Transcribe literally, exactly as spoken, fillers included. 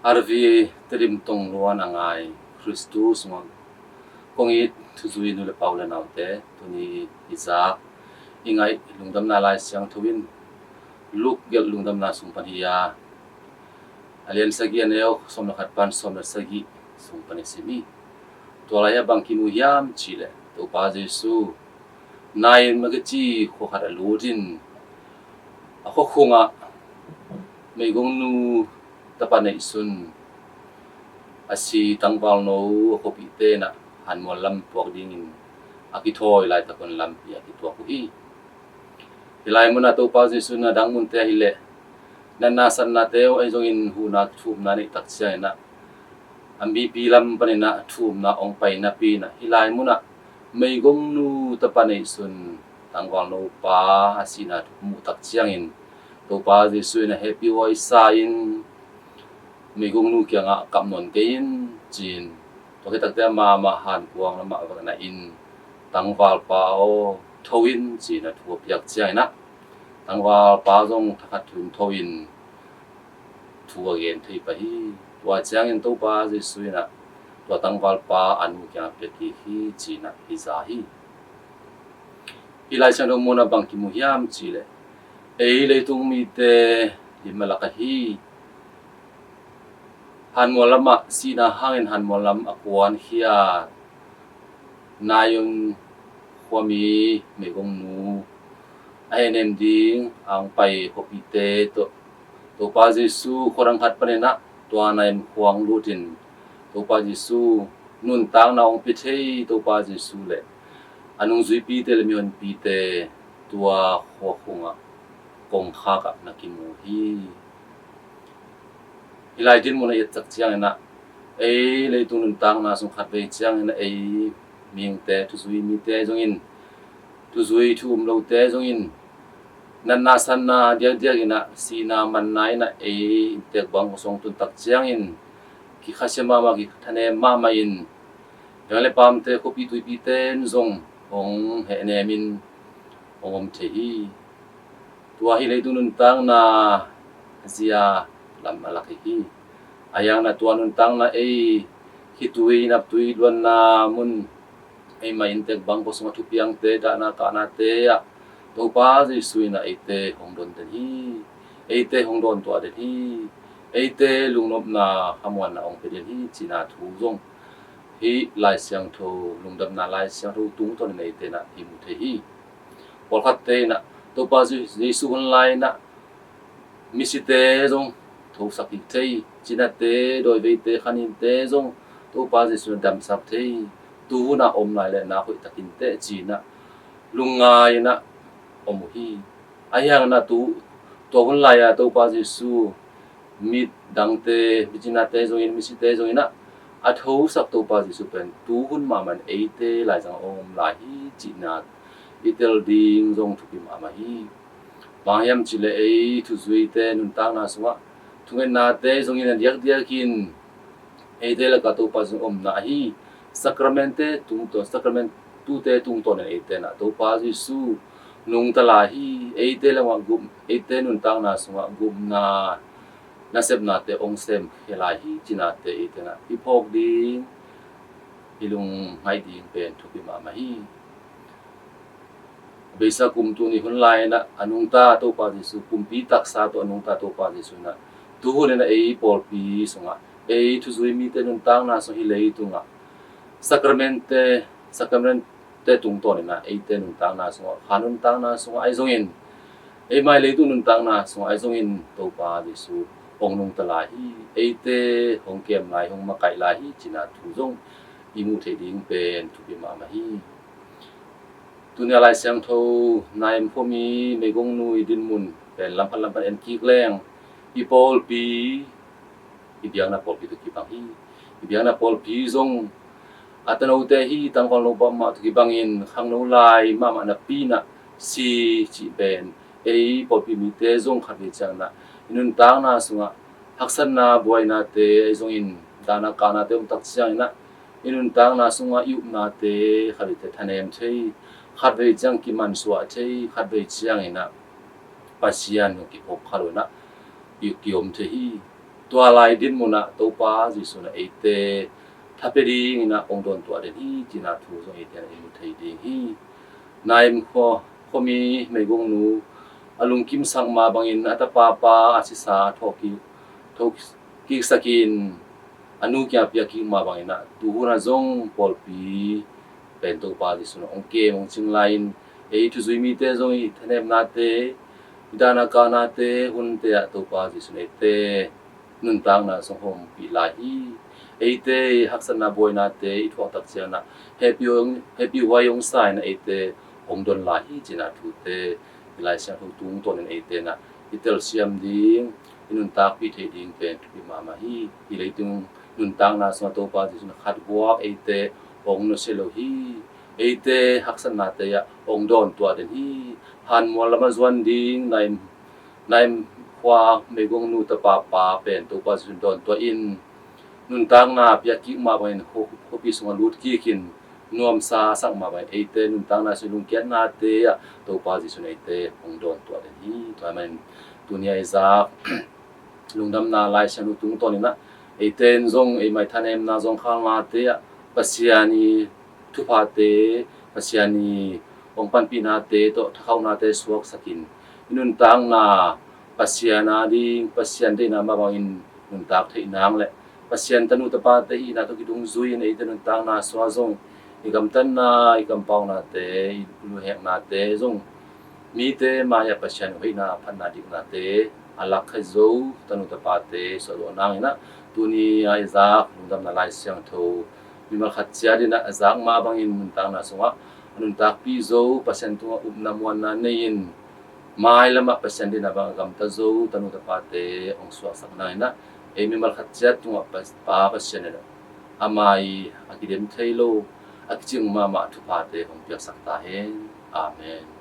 Arvi Tedim Tongluan a ngai Khristu sungah kong it thuzui nu le pa u le naute, tuni i zak i ngaih lungdamna Lai Siangtho in Luke gelh lungdamna sung pan hi a, a lian sagih a neu sawm le khat pan sawm le sagih sung pan i sim hi. Tua lai ah bang kimu hiam cih leh Topa Jesu Nain a kici khua khat a lut in a khua khungah meigongnu tapa neihsun a si tangvalno a khuapihte in ah hanmual lam puak dingin a kithawi laitak un lampi a kituak uh hi. Hih lai munah Topa Jesu in a dang munte ahih leh natna satnate uh ahi zongin huhna thu-umna neih tak ciangin ah a mipi lam panin ah thu-umna hong pai napi in ah hih lai munah meigongnu tapa neihsun tangvalno pa a sihna thu muh tak ciangin Topa Jesu in a hehpihhuai sa-in meigongnu kiangah kap nawn kei in ci-in, tua khit takte amah mah hankuang lamah va na in, tangvalpa aw, tho in ci-in a thu a piak ciangin ah tangvalpa zong thakhat thu-in tho in thu a gen thei pah hi. Tua ciangin Topa Jesu in ah tua tangvalpa a nu kiangah pia kik hi ci-in ah i za hi. Hih Lai Siangtho mun ah bang kimu hiam cih leh ei leitung mite lim a lak ahi hanmual lamah sihna hangin hanmual lam a kuankhia Nain khuami meigongnu a hehnem ding a hong pai khuapihte tawh Topa Jesu khua dang khat panin ah tua Nain khua hong lut in Topa Jesu nuntakna hong pia thei Topa Jesu le a nungzuipite le mihonpite tua khua khungah kongkhak ah na kimu hi. Hih lai dinmun a i et tak ciangin ah ei leitung nuntakna sung khatvei ciangin ah ei mihingte, thuzui mite zongin, thuzui thu-um lote zongin natna satna diakdiak in ah sihna manna in ah ei inntek bang khuasung tun tak ciangin kikhasia mahmah, kithanem mahmah in, piang le pamte, khuapi tuipite in zong hong hehnem in hong om thei hi. Tua hih leitung nuntakna zia lam a lak hi hi. A hiang na tua nuntakna ei khitui naptui luanna mun, eima inntek bang khuasung a thupiangte, dahna kahnate ah Topa Jesu in ah eite hong don den hi. Eite hong dawn tuah den hi. Eite lungnopna, khamuanna hong pia den hi cihna thu zong hih Lai Siangtho, lungdamna Lai Siangtho tungtawn in eite in ah i mu thei hi. Pawlkhatte in ah Topa Jesu hun lai in ah misite zong thosak kik thei, cinate, dawiveite, khaninte zong Topa Jesu in ah damsak thei, tuhun ah om lai le nak hoih takin teh ci-in ah lungngai in ah om uh hi. A hiang na tu, tua hun lai-a Topa Jesu midangte, micinate zongin, misite zongin ah a thosak Topa Jesu pen tuhun mahmah in eite laizang a om lai hi cihna i tel ding zong thupi mahmah hi. Bang hiam cih leh ei thuzuite nuntakna sungah thungetnate zongin a diakdiakin eite lakah Topa Jesu omna ahi. Sakramente tungtawn, sakramentte tungtawn in eite in ah Topa Jesu nungta lai hi. Eite lamah gup, eite nuntakna sungah gupna nasepnate hong semkhia lai hi cihnate eite in ah i phawk ding, i lungngaih ding pen thupi mahmah hi. Beisa kum tuni hun lai in ah a nungta Topa Jesu, kumpi taksa tawh a nungta Topa Jesu in ah tuhun in ah ei pawlpi sungah, ei thuzui mite nuntakna sungah, hih leitungah sakramentte, sakramentte tungtawn in ah eite nuntakna sungah, kha nuntakna sungah ahi zongin, eima hih leitung nuntakna sungah ahi zongin Topa Jesu hong nungta lai hi. Eite hong kem lai, hong makaih lai hi cihna thu zong i muh theih ding pen thupi mahmah hi. Tuni a Lai Siangtho, Nain khuami meigongnu i dinmun pen lam khat lam khat en kik leng, i pawlpi, i biakna pawlpi tawh kibang hi. I biakna pawlpi zong a tanote ahi tangvalno mahmah tawh kibangin khangno lai mahmah napi in ah si cih pen ei pawlpi mite zong khatvei ciangin ah i nuntakna sungah haksatna, buainate ahi zongin, dahna kahnate om tak ciangin ah i nuntakna sungah i upnate khatveite thanem thei, khatvei ciang kimansuah thei, khatvei ciangin ah Pasian hong kiphawk kha lo in ah i kiom thei hi. Tua lai dinmun ah Topa Jesuh in ah eite thapia dingin ah hong dawntuah den hi cihna thu zong eite in ah i mu thei ding hi. Naim khua, khuami meigongnu a lungkimsak mah bangin a tapapa a sisa a thawhkik, thawhkiksakin a nu kiang a piakkik mah bangin ah tuhun ah zong pawlpi pen Topa Jesuh in ah hong kem hong cing lai-in ei thuzui mite zong i thanemnate, i dan a kahnate, hunte ah Topa Jesuh in eite nuntakna sung hong pih lai hi. Eite i haksatna buainate i thuak tak ciangin ah hehpih hong, hehpih huai hong sa in ah eite hong don lai hi cihna thute i Lai Siangtho tungtawnin eite in ah i telsiam ding, i nuntakpih theih ding pen thupi mahmah hi. Hih leitung nuntakna sungah Topa Jesuh in ah khatbuak eite hong nusia lo hi. Eite haksatnate ah hong dawntuah den hi. Hanmual lamah zuan ding Naim, Naim khua meigongnu tapapa pen Topa Jesuh in dawntuah in, nuntakna piakkik mah bangin khuapi sungah lutkikin nuamsa sak mah bangin eite nuntakna sung lungkiatnate ah Topa Jesuh in eite hong dawntuah den hi. Tua ahih manin tuni a i zak lungdamna Lai Siangtho tungtawnin ah eite in zong eimai thanemna zawngkhalnate ah Pasian i thuphate, Pasian i hong panpihnate tawh thakhauhnate suaksakin i nuntakna Pasian a ding, Pasian deihna mah bangin nuntak theih nang le Pasian tanu tapate hihna tawh kidungzui-in eite nuntakna sungah zong i gamtatna, i kampaunate, i luheknate zong mite mai-ah Pasian hoihna, phatna, diknate a lakkhia zo tanu tapate suahzawh nangin ah tuni a i zak lungdamna Lai Siangtho mimal khat ciat in ah a zak mah bangin nuntakna sungah a nuntakpih zo, Pasian tungah upna muanna nei-in mailamah Pasian deihna bang a gamta zo tanu tapate hong suaksak nangin ah ei mimal khat ciat tungah Pa, Pa Pasian in ah ama i a kidem thei lo, a kicing mahmah thuphate hong piaksak ta hen. Amen.